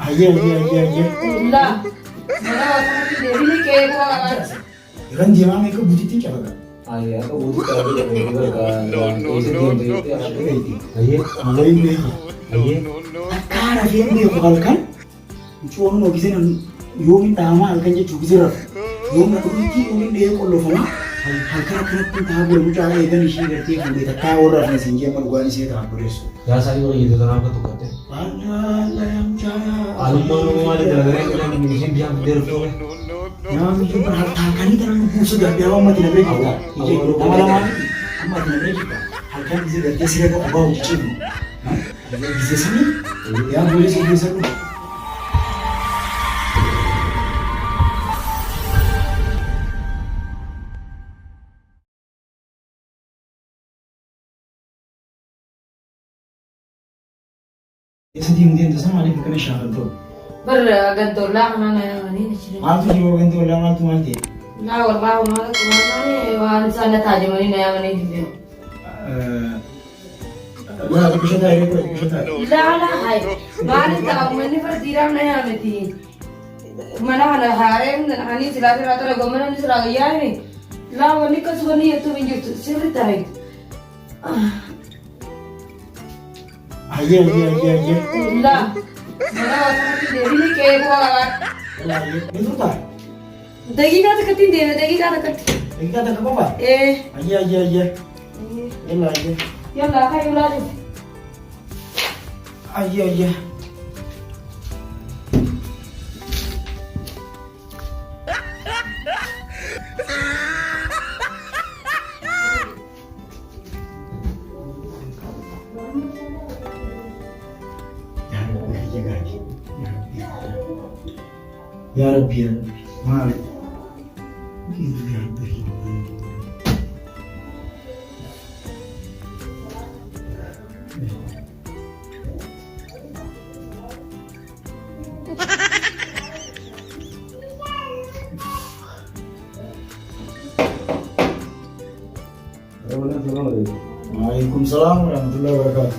Ayyee ayyee ayyee ayyee. Laa. Mana waaqatti deebiin qe'ee koo qabaata. Irran deemaa meeqa butitti cafaga. Ayi akka buutu qabatee qabatee bargaa keessa deemte jettee akka beekti. Ayyee. Malee hin beeku. Ayyee. Akka rafee hin beeku halkan. Mucoon gisee yoomiin dhahamaa halkan jechuu gisee rafu. Yoom na dhufutti yoomiin dhahee qollofamaa. Halkan akkanatti taa'aa bule mucaa eegan ishii gartee fuudhee takkaa warra rafne siin jee amma dhugaan ishee ta'a buleessu. Yaa isaa yoo fayyadu tanaan akka tuqqatte. Allaa yaa mucaa. Alummaa nama maali dalagaree jedhan isheen bishaan fiddee ruftuu. Yaa mucaa bara halkanii tana lubbuu sodaadhee amma ati na bira jirta. Nama lamaa miti amma ati na bira jirta. Halkan gisee gartee siree irra qofaa hojii ciifnu. Gisee sanii yaa buleessu keessa dhufu. Eessa deemu deemta sana maaliif akkana shaakaltoo? Bar gantollaa kanaa na yaamanii na jiran. Maaltu jiru ganti ollaa maaltu maal ta'e? Laa wallaahi maal akkuma waan isaan na taajamanii na yaamanii hin beeku. Laa xiqqisho taa'e reefu xiqqisho taa'e. Laa laa hayi maaliif ta'a uummanni fardiidhaaf na yaameti. Mana kana haareen hani silaa irraa xara gommana inni silaa gayyaa himi. Laa wanni akkasuma ni jettuu hin jirtu sirri taa'e. Ayyee ayyee ayyee ayyee. Laa mana waaqatti deebiin qe'ee koo qabaadha. Laa ayyee. Ni turtaa? Daqiiqaa takkatti hin deeme daqiiqaa takkatti. Daqiiqaa takka qofa? Ee. Ayyee ayyee ayyee. Yalla ayyee. Yalla kayyuu laa jiru. Ayyee ayyee. Yaa Rabbi yaa Rabbi maali? Yaa Rabbi. Waalaikum salaam warahmatullahi wabarakatuh.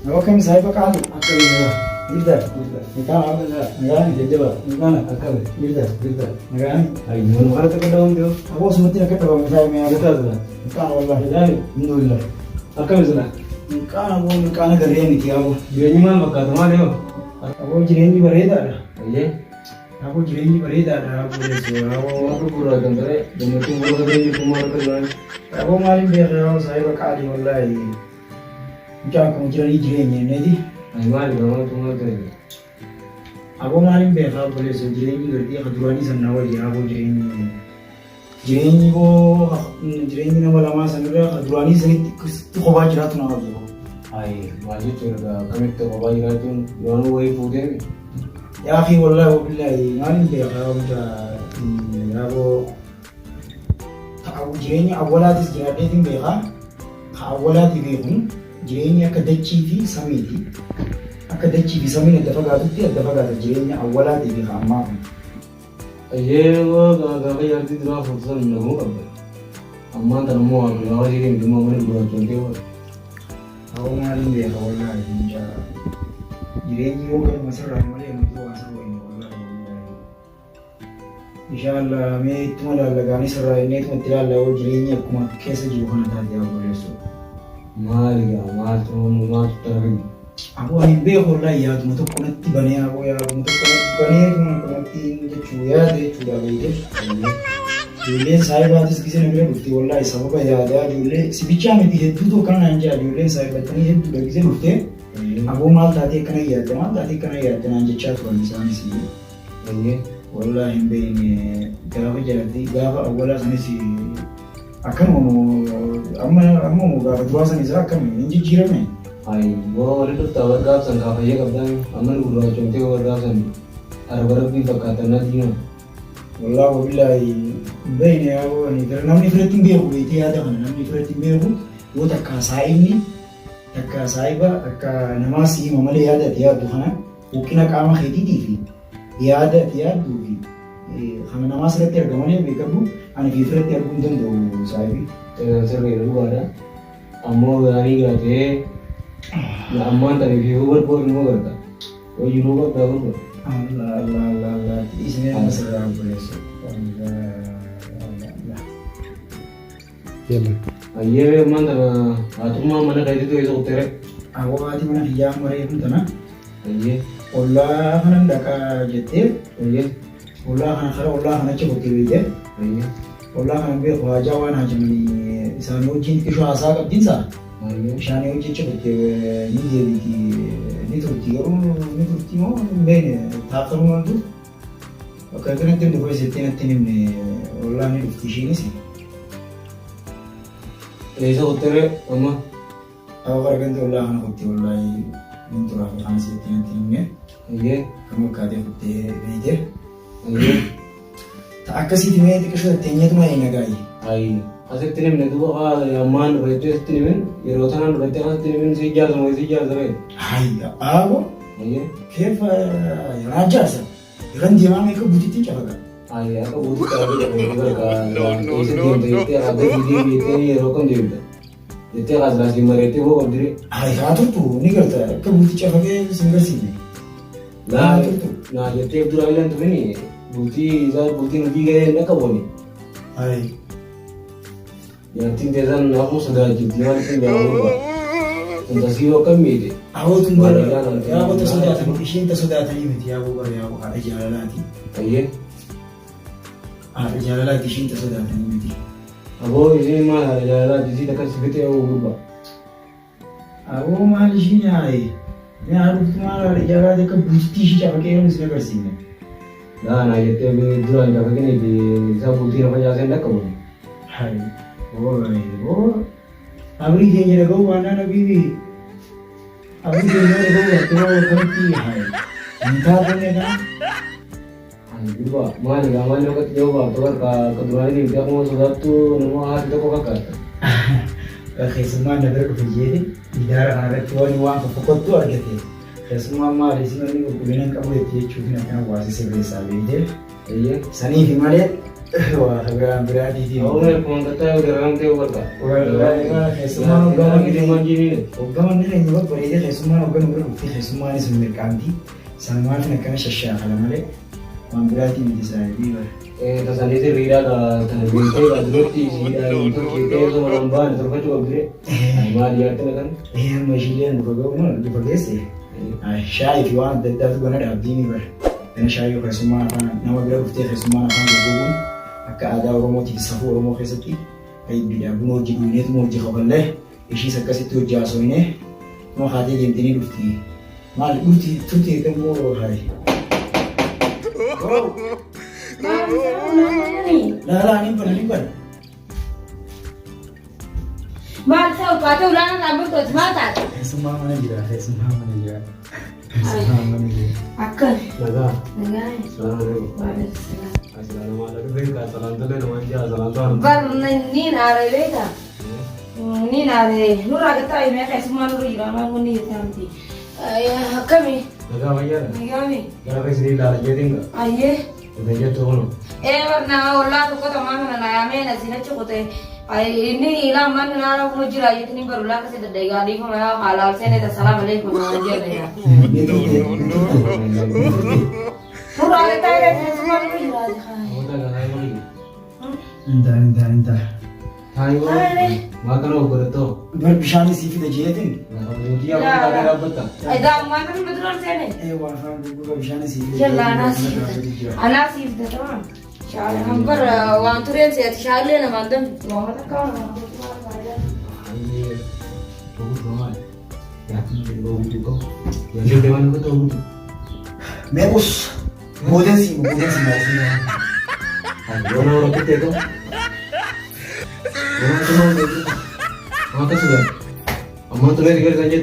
Nama kam saahiba qaali? Akka beekaa. Jirta? Nagaa? Nagaa? Jajjaba. Nagaa? Akka be. Jirta? Jirta. Nagaa? Ayi mana kanatti akka dawamte yoo. Aboo sumatti akka dhabame taa'e Jirta asirra. Milkaan wallahi. Nagaa. Alhamdulillah. Akkam isina. Milkaan aboo milkaan garee miti aboo. Jireenyi maal fakkaata maal yoo? Aboo jireenyi bareedaadha. Ayyee. Aboo jireenyi bareedaadha aboo leessoo. Aboo waan gurgurraa kan ta'e gammachuun warra garee jirtu maal akka jiran. Aboo maaliin beekaa aboo saahiba qaalii wallahi. Mucaan akkuma jiranii jireenya inneeti. Ayi maali maaltu maal ta'e? Aboo maaliin beekaa aboo leessoo jireenyi gartee ka duraanii san na wayya aboo jireenyi. Jireenyi boo jireenyi nama lamaa sanirra ka duraanii sanitti kophaa jiraatu na wayya. Ayi maal jechuudha akkamitti kophaa jiraachuun duraanuu wayii fuutee Yaa akhi wallahi wabillahi maaliin beekaa mucaa yaaboo jireenya awwalaatis jiraadheetiin beekaa ka awwalaatii beekun jireenyi akka dachii fi samiiti akka dachii fi samiin adda fagaatutti adda fagaata jireenya awwalaatii fi ka ammaa kun. Ayyee gaafa jaartii duraa fuutu san naguu qabda. Ammaan tan immoo waan gaafa ishee deemtu immoo mana gurraachomtee waan. Aboo maaliin beeka wallahi mucaa jireenyi yoo galma sirraa malee nuti waan sirraa hin wallahi wallahi. Inshallah mee ittuma laallagaanii sirraa inni ittuma itti laalla yoo jireenyi akkuma keessa jiru kana taate yaa obboleessoo. Maali gaa maaltu maaltu tana Aboo ani hin beeku wallahi yaaduma tokko natti banee aboo yaaduma tokko natti banee tuma akkanatti jechuu yaada jechuudha beekte. Ijoolleen saayibaatis gisee na bira dhufte wallahi sababa yaadaa ijoollee si bichaa miti hedduutu akkana naan jaa ijoolleen saayibattanii hedduudha gisee dhufte. Aboo maal taatee akkana yaadde maal taatee akkana yaadde naan jechaa turan isaanis. Wallahi hin beekne gaafa jaartii gaafa awwalaa sanis akkanuma moo amma amma moo gaafa duraa sanis akkami hin jijjiirame. Ayi boo wali dhuftaa bar gaafsan kaa fayya qabdaa amma ni gurraachomtee bar gaafsan arba rabbiin fakkaatan na diima. Wallahi wabillahi hin beekne yaaboo ani gara namni firatti hin beeku beektee yaada kana namni firatti hin beeku yoo takkaa saa'ibni takkaa saa'iba takkaa namaa si hima malee yaada ati yaaddu kana huqqina qaama keetiitii fi yaada ati yaadduu fi kana namaa sirratti arga malee beekadhu ani fi firatti arguu hin danda'u saa'ibi. Sirrii dhugaadha. Ammoo gaarii gaatee ammaan tana fi barboor immoo garta. Yoo jiruu qabdaa barboor. Allah Allah Allah Allah. Dhiisnee amma sirraa obboleessu. Allah Allah Allah. Yalla. Ayyee ammaan tana haatummaa mana keetiitu keessa kutteere. Aboo haati mana kiyyaa amma reefu tana Ayyee. ollaa kanan dhaqaa jettee Ayyee. ollaa kana kara ollaa kana achi kuttee beekte. Ayyee. Ollaa kana beeku haajaa waan haajamanii isaanii wajjin xiqqishoo haasaa qabdiinsa. Ayyee. Bishaanii wajjin achi kuttee ni deebiti ni turti garuu ni turti moo hin beekne taakkaluu maltu bakka kanatti hin dhufe jettee natti hin himne ollaa ni dhufti ishiinis. Eessa kutteere amma? Aboo kara ganda ollaa kana kuttee wallaahi nin turaa fi kana sitti natti hin himne Ayyee. kan fakkaatee kuttee beeyte. Ayyee. Ta akkasiiti mee xiqqishoo tatteenyeetuma eenya gaayi. Ayi. Asitti hin himne duuba haa ammaan dhufettee asitti hin himin yeroo tanaan dhufettee asitti hin himin si ijaarsa moo si ijaarsa ree? Hayi aboo Ayyee. keefa yeroo jaarsa Irran deemaa meeqa butitti cafaqa. Ayi akka buutii qabee qabee barka keessa deemte jettee haa gadi deebi'ettee yeroo kam deebita? Jettee haa silaa siin mareettee boo qabdire. Ayi haa turtu ni garta akka buutii cafaqee sin garsiifne. Naa naa jettee dura illee turini bultii isaa bultiin hojii gahee hin dhaqqabooni. Ayi. Jaartiin teessan naafuu sodaachifti waan ittiin jaalaluu ba'a. Tun tasii yoo akkam miite. Aboo tun bara yaaboo ta sodaatanii ishiin ta sodaatanii miti yaaboo bara yaaboo haadha jaalalaati. Ayyee. Haadha jaalalaati ishiin ta sodaatanii miti. Aboo isiin maal haadha jaalalaati isii takka si fixee hoo gurba. Aboo maal ishiin yaa'i? Mee haa dhuftu maal haadha jaalalaati akka buutittii ishii cafaqee yoon isin agarsiifne. Laa naa jettee duraan cafaqiniiti isaa bultii na facaasee hin dhaqqabu. Hai hoo hoo abrii keenya dhaga'uu baannaan abiibi abrii keenya dhaga'uu baatte hoo akkamitti hai hin taatee kana. Duuba maali gaa maali wakati dhiyoo baaftu barka akka duraanii deemtee akkuma sodaattu nama haati tokko fakkaata. Keessummaan na bira dhufe jeeti gidaara kanarratti waan waan fofokkottu argate. Keessummaan maali isin wanni qulqullina hin qabu jetti jechuuf akkana waasi sirreessaa beekte. Eeyyee. Saniifi malee waa biraan biraatiifi. Awwa akkuma gattaa yoo dararamtee barka. Keessummaan hoggaa Keessummaan jiiniin. Hoggaa manni keenya babbareedee keessummaan hoggaa nu bira dhufte keessummaanis hin mirqaanti. Sanumaafin akkana shashaakala malee waan biraatii miti saahibii bara. Tasanii sirriidhaa kana beektee gaa duratti siidhaa hin tolchitee osoo mana hin baane tolfachuu qabdire. Maali yaadde kan? Ee amma ishiileen dhufa ga'u dhufa geesse shaayii fi waan adda addaatu gana dhaabdii ni bara. Gana shaayii keessummaan afaan nama bira dhuftee keessummaan afaan goggoguun akka aadaa Oromootiif safuu Oromoo keessatti ayyibbiidha. Buna hojii dhuyneetuma hojii kafallee ishiis akkasitti hojii haasofnee tuma kaatee deemtee ni dhufti. Maali dhufti turte immoo hayi. Laalaa ni bana ni bana. Maal ta'u kaatee ulaana dhaabbattu maal taate? Keessummaa mana jira keessummaa mana jira. Keessummaa mana jira. Akkam. Nagaa. Nagaa. Salaam alaikum. Waalaikum salaam. Asalaam alaikum. Salaamtollee namaan jaa salaamtuu. Bar niin aaree beektaa? Niin aaree nurraa gattaa himee keessummaa nurra jira maal wanni jettaa miti. Akkami? Nagaa fayyaadha. Nagaami? Gara keessanii ilaala jeetiin gaa. Ayyee. Uta jettu kunu. Ee bar nama ollaa tokko tamaa kana na yaamee na siin achi kute. Inni ilaa manni naara kun jira jettanii baru laa akkasii daddagaa dhiifama yaa haalaal seenee tasalaam alaikum waan jedhe yaa. Nurraa gattaa himee keessummaa nurra jira. Namoota gahaa hin Intaa intaa intaa. Maa kana obbolettoo. Bar bishaan isii fida jeetiin. Mootii afaan taatee dhaabbatta. Egaa ammaa kana mata dureen seene. Ee waa afaan gurgura bishaan isii fida. Yalla anaa siif anaa siif tatama. Hambar waan tureen seeti shaallee namaan dambi. Waan takka Mee us boodan sii boodan sii maa sii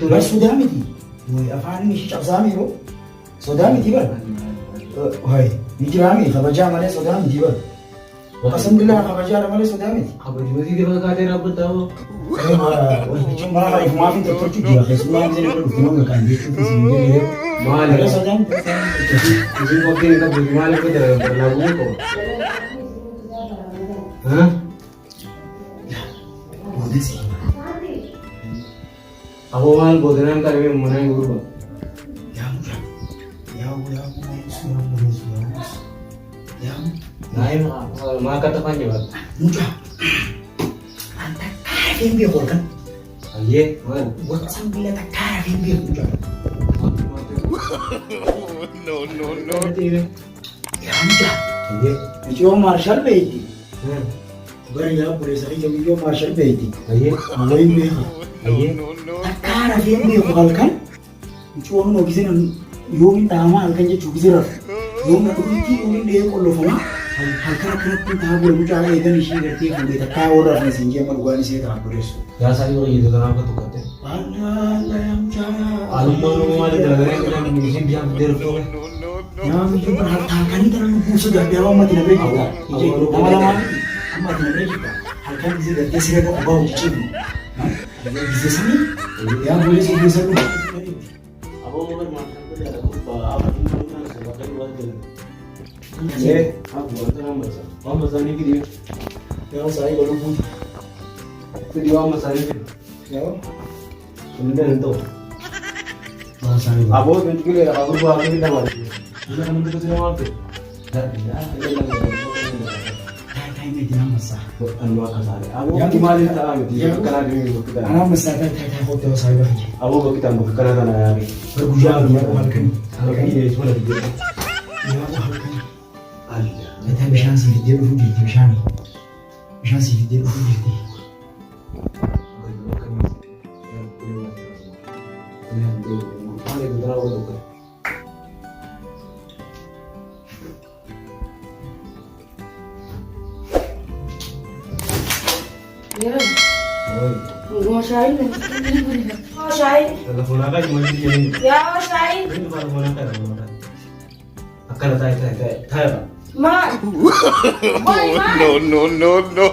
Bar sodaa miti. Afaan ishii cabsaa miiroo. Sodaa miti bar. Wayi ni jiraa mi kabajaa malee sodaa miti bar. Alhamdulillah kabajaadha malee sodaa miti. Jechuun mara kana ifumaaf hin tottolchu jira. Keessumaa hin jedhu dhufti nama kan jechuun isin jedhee. Malee sodaa miti. Booda si. Aboo maal goote naan qabee mana hin gurba. Yaa mucaa. Yaa yaa buleessu yaa buleessu yaa buleessu. Yaa Naayim maa akka tafaan jabaatu. mucaa. An takkaa rafee hin beeku halkan. Ayyee maal? Waqsan bila takkaa rafee hin beeku mucaa. No, no, no. Yaa mucaa. Ayyee. Miciyoo maarshal beeyti. Bari yaa buleessa kiyya miciyoo maarshal beeyti. Ayyee. Wayin beeka. Ayyee. No, no. Takkaa rafee hin beeku halkan. Micoon hojii yoomiin dhahamaa halkan jechuun gisee rafu. Yoom na dhufutti yoomiin dhahee qollofamaa halkan akkanatti taa'aa bula mucaa eegan ishii gartee fuudhee takkaa warra rafne siin jee amma dhugaan ishee ta'a buleessu. Yaa isaa yoo qayyadu kanaaf akka tokkotte. Alla yaa mucaa. Alummaan uumamaa maaliif dalagaree kan isheen bishaan fiddee ruftuu? No, no, no. Yaa mucaa bara halkanii tana lubbuu sodaadhee amma ati na bira jirta. Nama lamaa miti amma ati na bira jirta. Halkan gisee gartee siree irra qophaa hojii ciifnu. Gisee sanii yaa buleessu keessa dhufu. Aboo maal maal kan Waan masaanii fidee. Yaa saayii baluu Fidii waan masaanii fidee. Yaa. Kunneen hin ta'u. Waan saayii baluu. Aboo biqilee lafa gurbaa akka hin dabalu. Biyya kan hundi kutuu waan ta'e. Aboo maaliif ta'a miti akkanaa deemee bakki ta'a. Anaa masaa taa'ee taa'ee kottu saayii bakki. Aboo bakki ta'an bakka kana kana yaa'e. Bar guyyaa guyyaa halkanii. Halkanii eessu mana fidee. Guyyaa halkanii. Meetaa bishaan sii fiddee dhufuu jirti bishaani. Bishaan sii fiddee dhufuu jirti. Yeroo shaayiin shaayiin yaa shaayiin Akkana taa'e taa'e taa'e taa'e. maal No, no, no, no.